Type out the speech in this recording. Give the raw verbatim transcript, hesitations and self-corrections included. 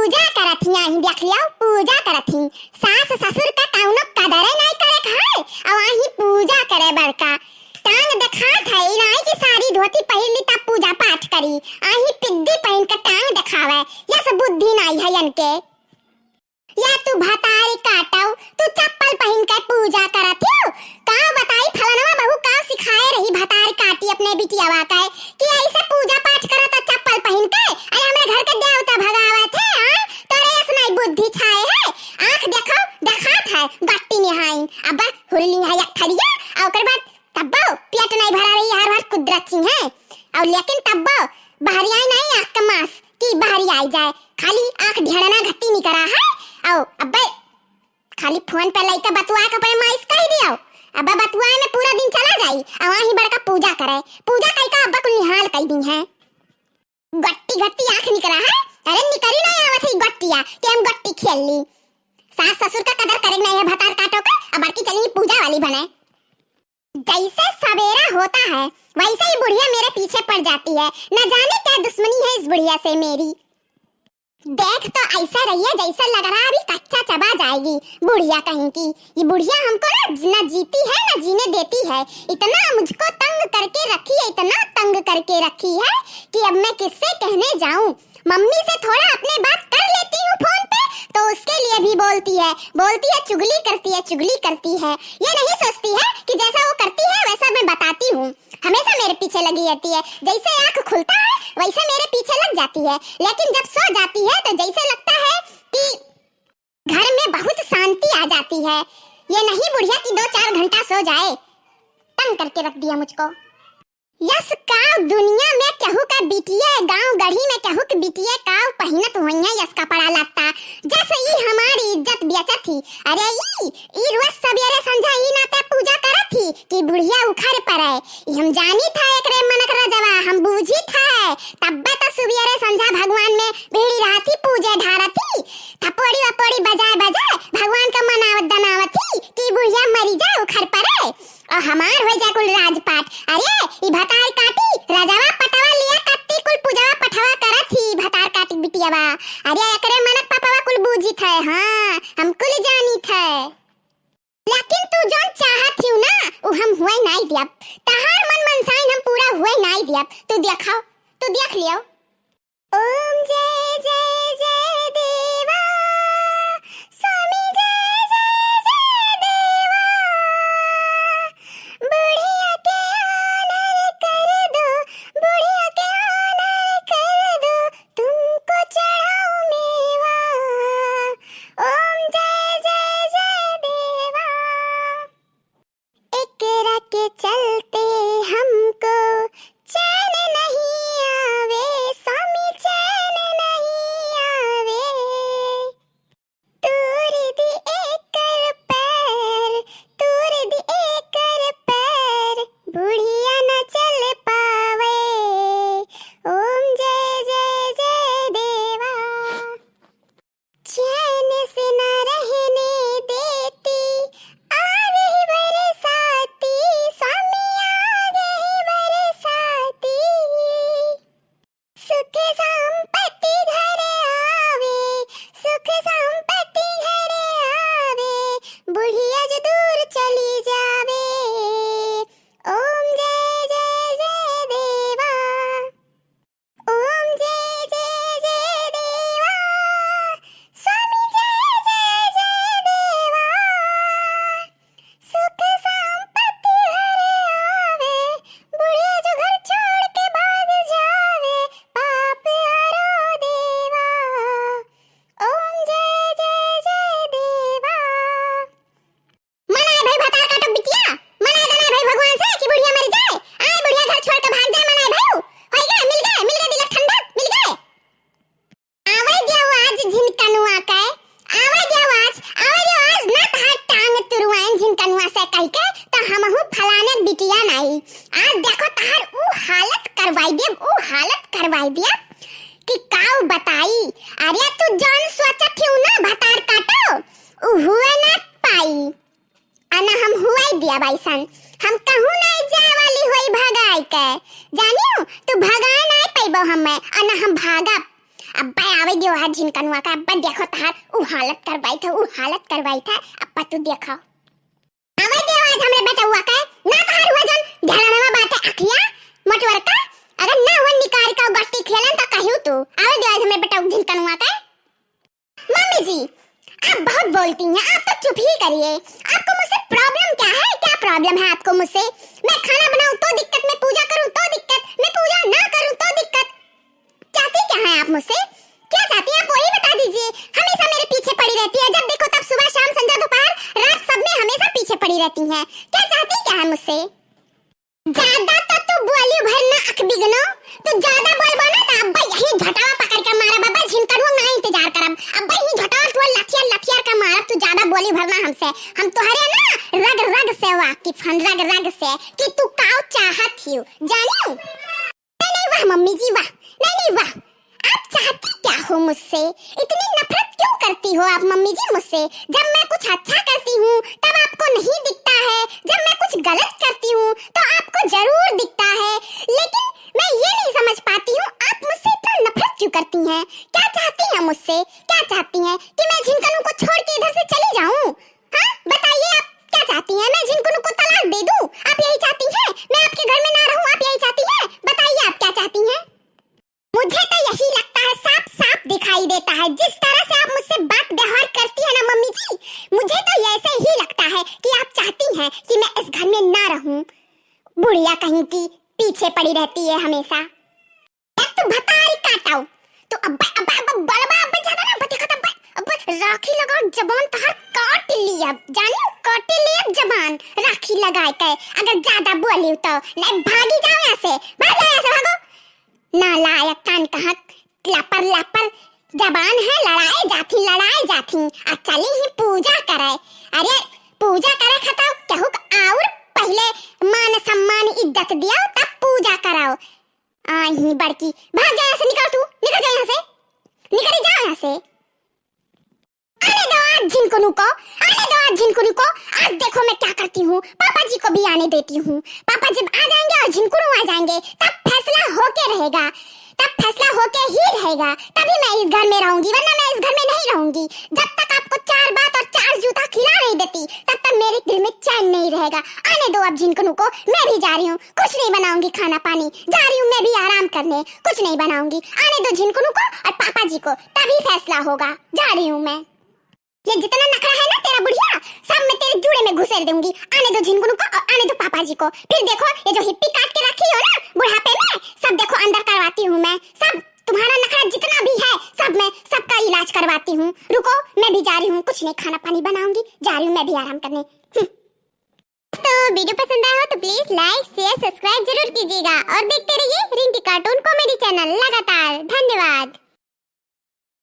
पूजा करत ही, आही देख लियो, पूजा करत ही। सास ससुर का कौनो कदरे नाई करे के है, अउ आही पूजा करे बड़का। टांग देखात है, ई नाई कि साड़ी धोती पहिर ली तब पूजा पाठ करी। आही पिद्दी पहिन के टांग देखावे, यस बुद्धि नाई है इनके। या तू भतारी काटो, तू चप्पल पहिन के पूजा करत हो। का बताई फलनवा बहू का सिखाए रही भतार काटी अपने बिटियावा के कि ऐसे पूजा पाठ करत है चप्पल पहिन के। अरे हमरे घर के देवता भगावत है, हाँ? तोरे यस नाई बुद्धि छाए है। आँख देखो, देखात है, गट्टी निहाइन। अब हुरली है एक थरिया, आ ओकर बाद तब्बो पेट नाई भरा रही, हर हर कुदरत सिंह है। और लेकिन तब्बो बहरियाई नाई आँख का मांस कि बहरियाई जाए, खाली आँख ढेड़ना घट्टी निकरा है। और अब्बे खाली फोन पे लइका बतुआ के अपने माइस कह दियो। अब बतुआ में पूरा दिन चला जाई, अउ वहीं बड़का पूजा करे। पूजा कई का अब्बा कुल निहाल कई दिन है। गट्टी गट्टी आँख निकरा है, अरे निकरी नहीं आवत है गट्टिया कि हम गट्टी खेल ली। सास ससुर का कदर करे नहीं है भतार काटो का, अब बड़की चली पूजा वाली बने। जैसे सवेरा होता है, वैसे ही बुढ़िया मेरे पीछे पड़ जाती है। न जाने क्या दुश्मनी है इस बुढ़िया से मेरी। देख तो ऐसा रही है जैसे लग रहा है अभी कच्चा चबा जाएगी बुढ़िया कहीं की। ये बुढ़िया हमको ना, ना जीती है ना जीने देती है। इतना मुझको तंग करके रखी है, इतना तंग करके रखी है कि अब मैं किससे कहने जाऊं। मम्मी से थोड़ा अपने बात कर लेती हूँ फोन पे, तो उसके लिए भी बोलती है, बोलती है, चुगली करती है, चुगली करती है। ये नहीं सोचती है कि जैसा वो करती है वैसा मैं बताती हूँ। हमेशा मेरे पीछे लगी रहती है, जैसे आँख खुलता है वैसे मेरे पीछे लग जाती है, लेकिन जब सो जाती है तो जैसे लगता है कि घर में बहुत शांति आ जाती है। ये नहीं बुढ़िया कि दो चार घंटा सो जाए, तंग करके रख दिया मुझको। यस काव दुनिया में केहू का बिटिया, गांव गढ़ी में केहू के बिटिया काव पहिनत होइहैं यस कपड़ा लत्ता, जस ई हमारी इज्जत बेचत ही। अरे ई, ई रोज सबेरे संझा ई नाते पूजा करत ही कि बुढ़िया उखर पड़े। ई हम जानी था एकरे मनक रजवा, हम बूझी था। तब्बे तो सुबेरे संझा भगवान में भीड़ी रहत ही, पूजे ढारत ही, थपोड़ी वपोड़ी बजाए बजाए भगवान का मनावत दनावत ही कि बुढ़िया मरी जाए उखर पड़े। और हमार हो जा कुल राजपाट। अरे, ई भतार काटी, राजावा पटवा लिया कत्ती कुल पूजावा पठवा करत ही, भतार काटी बिटियावा। अरे, एकरे मनक पपवा कुल बूझित है, हाँ, हम कुल जानित है। लेकिन तू जौन चाहत हिउ ना, उ हम हुए नाई दियब। तहार मन मनसाइन हम पूरा हुए नाई दियब। तू देखाओ, तू देख लियो। ओम जय जय जय देवा, स्वामी जय जय जय देवा। बुढ़िया के आनर कर दो, बुढ़िया के आनर कर दो, तुमको चढ़ाऊं मेवा। ओम जय जय जय देवा। एकरा के चलते हमको चैन नहीं आवे, स्वामी चैन नहीं आवे। तूर दी एकर पैर, तूर दी एकर पैर, बुढ़िया न चल पावे। ओम जय जय जय देवा। चैन से न रहने देती, आ गई बरसाती, स्वामी आ गई बरसाती। सुख संपत्ति घर आवे, सुख संपत्ति घर आवे, बुढ़िया जो दूर चली जावे। ओम जय जय जय देवा। ओम जय जय जय देवा, स्वामी जय जय जय देवा। सुख संपत्ति घर आवे, बुढ़िया जो घर छोड़ के भाग जावे, पाप हरो देवा। ओम जय जय जय देवा। मनाए भाई भतार काटो बिटिया, मनाए दनाए भाई भगवान से कि बुढ़िया मर जाए, आए बुढ़िया घर छोड़ के भाग जाए, मनाए भाई। होई गए, मिल गए, मिल गए दिलक ठंडक, मिल गए। आवे दियो आज झिनकनुआ के, आवे दियो आज, आवे दियो आज, ना तहार टांग तुरुआइन झिनकनुआ से कह के, तो हमहू फलाने बिटिया नाई। आज देखो तहार ऊ हालत करवाई देब, ऊ हालत करवाई देब कि काऊ बताई। अरे तू जौन सोचत हिउ ना भतार काटो, उ हुए ना पाई। अना हम हुआई दिया बाइसन, हम कहूँ नाई जाए वाली होई भगाई के। जानियो, तू भगाए नाई पइबो हमें, अना हम भागब। अब्बे आवे दियो आज झिनकनुआ का, अब्बे देखो तहार उ हालत करवाई था, उ हालत करवाई था, अब्बे तू देखो। आवे दियो आज हमरे बेटउआ का, ना तहार हुआ जौन ढेलनवा बाटे अखिया, मोटवर का, अगर ना हुआ निकार का गोटी खेलन तो कहियो तू, आवे दियो आज हमरे बेटउआ झिनकनुआ का। मम्मी जी, आप बहुत बोलती हैं, आप तो चुप ही करिए। आपको मुझसे problem क्या है? क्या problem है आपको मुझसे? मैं खाना बनाऊं तो दिक्कत, मैं पूजा करूं तो दिक्कत, मैं पूजा ना करूं तो दिक्कत। चाहती क्या हैं आप मुझसे? क्या चाहती हैं आप वही बता दीजिए। हमेशा मेरे पीछे पड़ी रहती है, जब देखो तब सुबह, शाम, संध्या, दोपहर, रात, सब में हमेशा पीछे पड़ी रहती हैं। क्या चाहती क्या है मुझसे? ज्यादा तो तू बोली भर ना अख बिगनो, तू ज्यादा बोलबो ना तो अब्बा यही झटावा पकड़ के मारब, अब्बा झिनकनुआ ना इंतजार करब, अब्बा यही झटावा तू लथियर लथियर के मारब, तू ज्यादा बोली भर ना हमसे, हम तोहरे ना रग रग से वाकिफ हन, रग रग से कि तू काव चाहत हियो, जानियो? नहीं, नहीं, वाह मम्मी जी, वाह। नहीं, नहीं, वाह। आप चाहती क्या हो मुझसे? इतनी नफरत क्यों करती हो आप मम्मी जी मुझसे? जब मैं कुछ अच्छा करती हूँ, तब आपको नहीं दिखता है, जब मैं कुछ गलत करती हूँ, तो आपको जरूर दिखता है। लेकिन मैं ये नहीं समझ पाती हूँ, आप मुझसे इतना नफरत क्यों करती हैं? क्या चाहती हैं मुझसे? क्या चाहती हैं कि मैं झिनकनू को छोड़ के इधर से चली जाऊँ? हाँ, बताइए, आप क्या चाहती हैं? मैं झिनकुनु को तलाक दे दूं? आप यही चाहती हैं? मैं आपके घर में ना रहूं, आप यही चाहती हैं? बताइए, आप क्या चाहती हैं? मुझे तो यही लगता है, साफ साफ दिखाई देता है, जिस तरह से आप मुझसे बात व्यवहार करती है ना मम्मी जी, मुझे तो ऐसे ही लगता है कि आप चाहती हैं कि मैं इस घर में ना रहूं। बुढ़िया कहीं की, पीछे पड़ी रहती है हमेशा। एक तो भतारी काटाओ, तो अब्बे, अब्बे, अब्बे, बलबा, अब्बे, ज्यादा ना, अब्बे, देखत, अब्बे, अब्बे, राखी लगा, जबान तहार काट लिया, जानी, काट लिया जबान, राखी लगाए के, अगर ज्यादा बोली तो, नहीं, भागी जाओ यहाँ से, भाग जाओ यहाँ से, भागो। नालायक, कान कहाँ, लापर, लापर, जबान है, लड़ाए जाथी, लड़ाए जाथी, आ चली ही पूजा करे। अरे, पूजा करे खता, केहू क और पहले मान सम्मान इज्जत दियो, तब पूजा कराओ। आई ही बड़की, भाग जा यहाँ से, निकल तू, निकल जा यहाँ से, निकल जा यहाँ से। आने दो आज झिनकुनु को, आने दो आज झिनकुनु को। आज देखो मैं क्या करती हूँ, पापा जी को भी आने देती हूँ। पापा जब आ जाएंगे और झिनकुनु आ जाएंगे, तब फैसला होके रहेगा, तब फैसला होके ही रहेगा, तभी मैं इस घर में रहूंगी, वरना मैं इस घर में नहीं रहूंगी। जब तक आपको चार बात और चार जूता खिला नहीं देती, तब तक मेरे दिल में चैन नहीं रहेगा। आने दो अब झिनकुनु को, मैं भी जा रही हूँ। कुछ नहीं बनाऊंगी खाना पानी, जा रही हूँ मैं भी आराम करने, कुछ नहीं बनाऊंगी। आने दो झिनकुनु को और पापा जी को, तभी फैसला होगा। जा रही हूँ मैं। ये जितना नखरा है ना तेरा बुढ़िया, सब मैं तेरे जूड़े में घुसेड़ दूंगी। आने दो झिनकुनु को और आने दो पापा जी को। फिर देखो, ये जो हिप्पी काट के रखी हो ना बुढ़ापे में, सब देखो अंदर करवाती हूँ मैं। सब तुम्हारा नखरा जितना भी है, सब मैं सबका इलाज करवाती हूँ। रुको, मैं भी जा रही हूँ, कुछ नहीं खाना पानी बनाऊंगी, जा रही हूँ मैं भी आराम करने। हम्म। तो वीडियो पसंद आया हो तो please like, share, subscribe जरूर कीजिएगा और देखते रहिए रिंकी cartoon comedy channel लगातार।